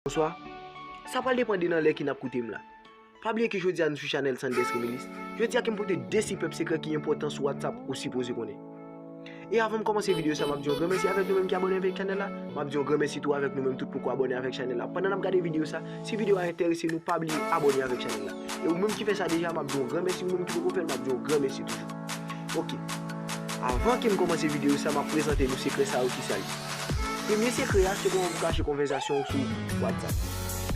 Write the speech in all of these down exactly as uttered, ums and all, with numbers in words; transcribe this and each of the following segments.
Bonswa. Sa pral depann de nan lè ke n ap koute m la. Pa bliye ke jodi a nou sou chanèl Sanders Remilist. Jodi a ke m pote de sipèp sekrè ki enpòtan sou WhatsApp ou sipoze konnen. E avan m kòmanse videyo sa, m ap di yon gran mèsi avèk nou menm ki abòne avèk chanèl la. M ap di yon gran mèsi tou avèk nou menm tout pou ko abòne avèk chanèl la. Pandan n ap gade videyo sa, si videyo a enterese nou, pa bliye abòne avèk chanèl la. E ou menm ki fè sa deja, m ap di yon gran mèsi. Ou menm ki poko fè l, m ap di yon gran mèsi toujou. Ok. Avan ke m kòmanse videyo sa, m ap prezante nou sekrè sa yo ki sa ye. Premye sekrè a, se kòman pou kache konvèsasyon w sou WhatsApp.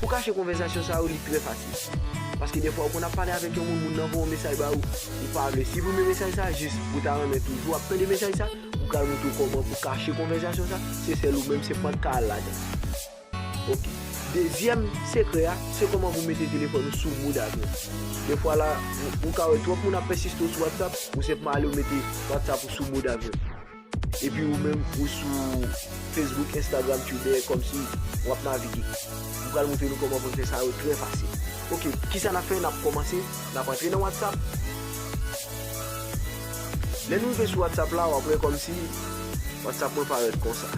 Pou kache konvèsasyon sa yo, li trè fasil. Paske defwa, ou konn ap pale avèk yon moun, moun nan voye yon mesaj ba ou, ou pa vle siprime mesaj sa, jis ou ta renmen toujou ap tande mesaj sa, m pral montre w kòman pou kache konvèsasyon sa, se sèl ou menm, se pran ka al ladan. Ok. Dezyèm sekrè a, se kòman pou mete telefòn ou sou mòd avyon. Defwa la, ou, ou ka wè twòp moun ap pèsiste w sou WhatsApp, ou senpman ale ou mete WhatsApp ou sou mòd avyon. Epi ou menm, ou sou Facebook, Instagram, Twitter, kòmsi w ap navige. M pral montre nou kòman pou n fè sa yo trè fasil. Ok, kisa n ap fè? N ap kòmanse, n ap antre nan WhatsApp. Lè nou rive sou WhatsApp la, w ap wè kòmsi WhatsApp mwen parèt konsa.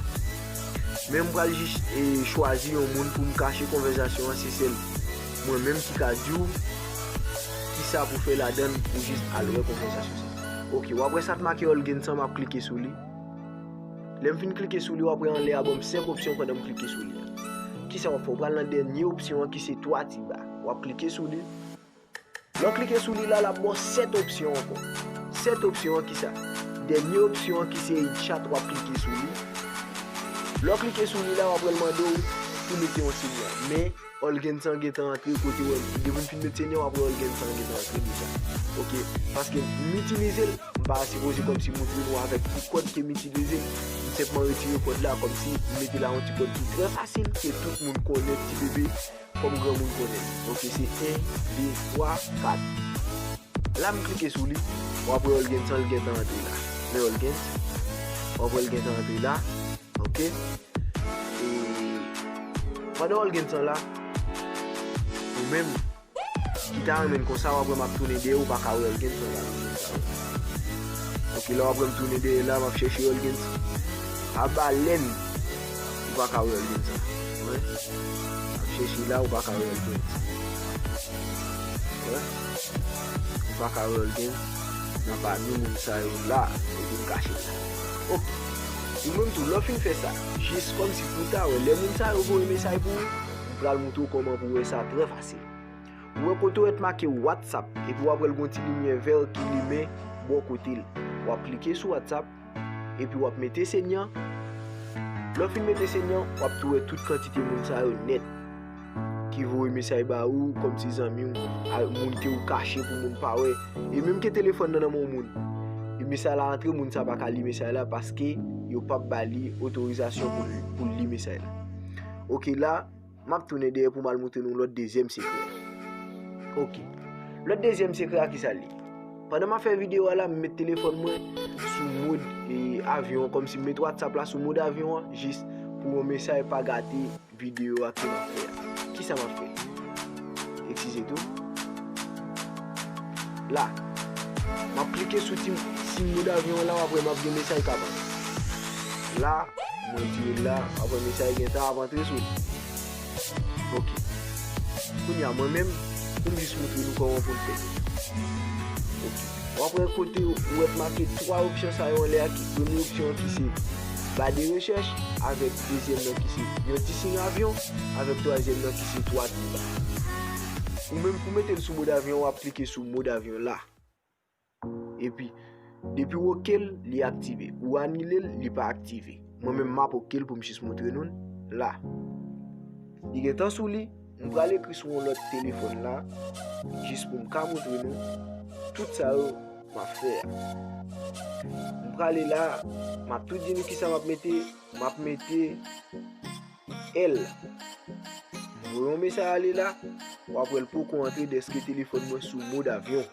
Men m pral jis, e, chwazi yon moun pou m kache konvèsasyon an, se sèl mwen menm ki ka di w kisa pou fè ladan l pou jis al wè konvèsasyon sa. Ok, w ap wè sa t make All Gains an, m ap klike sou li. Lè m fin klike sou li, w ap wè anlè a ban m senk opsyon pandan m klike sou li a. Kisa w ap fè? W pral nan dènye opsyon an ki se twa ti ba. W ap klike sou li. Lè w klike sou li la, l ap ba w sèt opsyon ankò. Sèt opsyon an ki sa? Dènye opsyon an ki se chat, w ap klike sou li. Lè w klike sou li la, w ap wè l mande w pou mete yon sinyal. Men, All Gains an gentan antre kote w wè, depi m fin met sinyal, w ap wè All Gains an gentan antre deja. Ok, paske m itilize l, m pa sipoze kòmsi montre nou avèk ki kòd ke m itilize l. M senpman retire kòd la, kòmsi m mete la yon ti kòd ki trè fasil, ke tout moun konnen, ti bebe, kòm granmoun konnen. Ok, se en, de, twa, kat. La m klike sou li, w ap wè All Gains an, l gentan antre la. Men All Gains, w ap wè l gentan antre la. Ok. E pandan All Gains an la, ou menm ki ta renmen l konsa, w ap wè m ap tounen dèyè, ou pa ka wè All Gains an la. Ok, la w ap wè m tounen dèyè la, m ap chèche All Gains. A balèn, ou pa ka wè All Gains an. Wè. M ap chèche la, ou pa ka wè All Gains. Wè. Ou pa ka wè All Gains nan pami moun sa yo la, kote m kache la. Ok. Ou menm tou, lè w fin fè sa, jis kòmsi pou w ta wè, lè moun sa yo voye mesaj pou ou, m pral montre w kòman pou w wè sa trè fasil. Ou wè kote w wè t make WhatsApp, epi w ap wè l gon ti limyè vè ki limen bò kote l. W ap klike sou WhatsApp, epi w ap mete senyan. Lè w fin mete senyan, w ap tou wè tout kantite moun sa yo nèt ki voye mesaj ba ou, kòmsi zanmi w, a, moun ke ou kache pou moun pa wè. E menm ke telefòn nan nan men yon moun, e mesaj la antre, moun sa pa ka li mesaj la paske yo p ap ba li otorizasyon pou, pou li mesaj la. Ok, la, m ap tounen dèyè pou m al montre nou lòt dezyèm sekrè. Ok. Lòt dezyèm sekrè a, kisa l ye? Pandan m ap fè videyo a la, m met telefòn mwen sou mòd, e, avyon an, kòmsi m met WhatsApp la sou mòd avyon an, jis pou yon mesaj pa gate videyo a ke m ap fè a. Kisa m ap fè? Eskize tou. La. M ap klike sou ti, ti mòd avyon an la, w ap wè m ap gen mesaj k ap antre. La, mwen retire l la, w ap wè mesaj gentan ap antre sou li. Ok. Kounye a, mwen menm, pou m jis montre nou kòman pou n fè. Ok. W ap wè kote w wè t make twa opsyon sa yo anlè a, ki premye opsyon an ki se ba de rechèch, avèk dezyèm nan ki se yon ti siy avyon, avèk twazyèm nan ki se twa ti ba. Ou menm pou mete l sou mòd avyon, w ap klike sou mòd avyon la. Epi, depi w oke l, li aktive. Ou anile l, li pa aktive. Mwen menm, m ap oke l pou m jis montre nou l la. Li gentan sou li, m pral ekri sou yon lòt telefòn la, jis pou m ka montre nou tout sa yo m ap fè a. M prale la, m ap tou di nou kisa m ap mete, m ap mete L. M voye yon mesaj ale la, w ap wè l poko antre dèske telefòn mwen sou mòd avyon.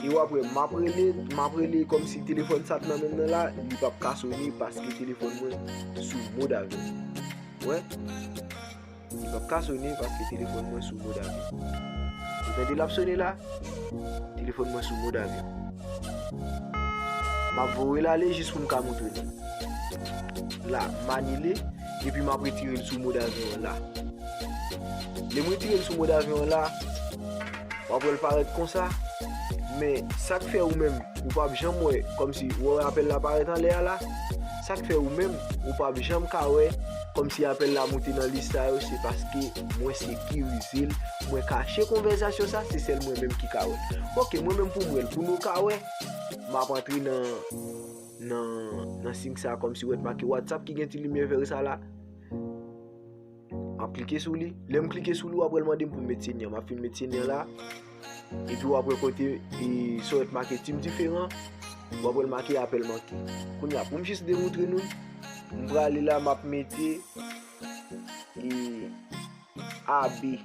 E w ap wè m ap rele, m ap rele kòmsi telefòn sa t nan men m nan la, li p ap ka sone paske telefòn mwen sou mòd avyon. Wè? Li p ap ka sone paske telefòn mwen sou mòd avyon. Ou tande l ap sone la? Telefòn mwen sou mòd avyon. M ap voye l ale jis pou m ka montre nou. La, m anile, epi m ap retire l sou mòd avyon an la. Lè m retire l sou mode avion an la, w ap wè l parèt konsa. Men sa k fè ou menm, ou p ap janm wè, kòmsi ou wè apèl la parèt anlè a la. Sa k fè ou menm, ou p ap janm ka wè, kòmsi apèl la moute nan lis sa yo, se paske mwen sekirize l, mwen kache konvèsasyon sa, se sèl mwen menm ki ka wè l. Oke, mwen menm pou m wè l, pou nou ka wè, m ap antre nan, nan, nan siy sa, kòmsi w wè t make WhatsApp ki gen ti limyè vè sa la. M ap klike sou li. Lè m klike sou li, w ap wè l mande m pou m met senyen. M ap fin met senyen la. Epi w ap wè kote, e, sa w wè t make Tim Diferan. W ap wè l make apèl manke. Kounye a, pou m jis demontre nou, m prale la, m ap mete, e, A B.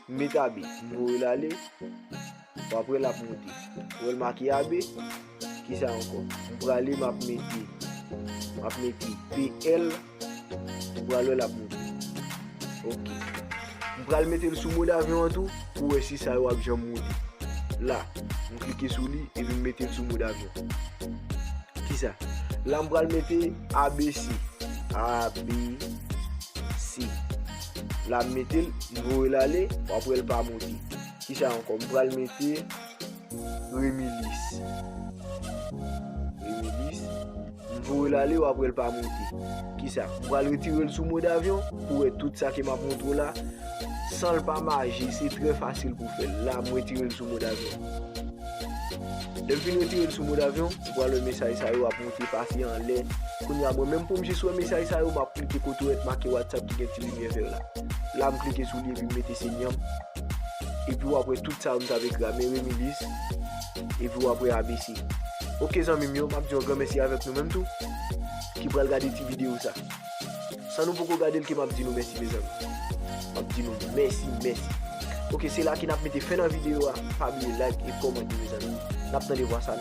M met A B. M voye l ale. W ap wè l ap moute. W wè l make A B. Kisa ankò? M prale, m ap mete, m ap mete P L. Ou pral wè l ap moute. Oke. M pral mete l sou mode avion an tou, pou wè si sa yo ap janm moute. La, m klike sou li, epi m mete l sou mode avion. Kisa? La, m pral mete A B C. A B C. La, m mete l, m voye l ale, w ap wè l pa moute. Kisa ankò? M pral mete Remilis. Remilis. M voye l ale, w ap wè l pa moute. Kisa? M pral retire l sou mode avion pou wè tout sa ke m ap montre w la. San l pa maji, se trè fasil pou fè l. La, m retire l sou mode avion. Lè m fin retire l sou mode avion, ou pral wè mesaj sa yo ap moute pase anlè. Kounye a, mwen menm pou m jis wè mesaj sa yo, m ap klike kote w wè t make WhatsApp ki gen ti limyè vè la. La, m klike sou li epi m mete senyen m. Epi w ap wè tout sa yo m t ap ekri a, men Remilis. Epi w ap wè A B C. Oke, zanmi m yo, m ap di yon gran mèsi avèk nou menm tou, ki pral gade ti videyo sa. San nou poko gade l ke m ap di nou mèsi, mezanmi. M ap di nou mèsi, mèsi. Oke, se la ke n ap mete fen nan videyo a. Pa bliye like e kòmante, mezanmi. N ap tande vwa sa.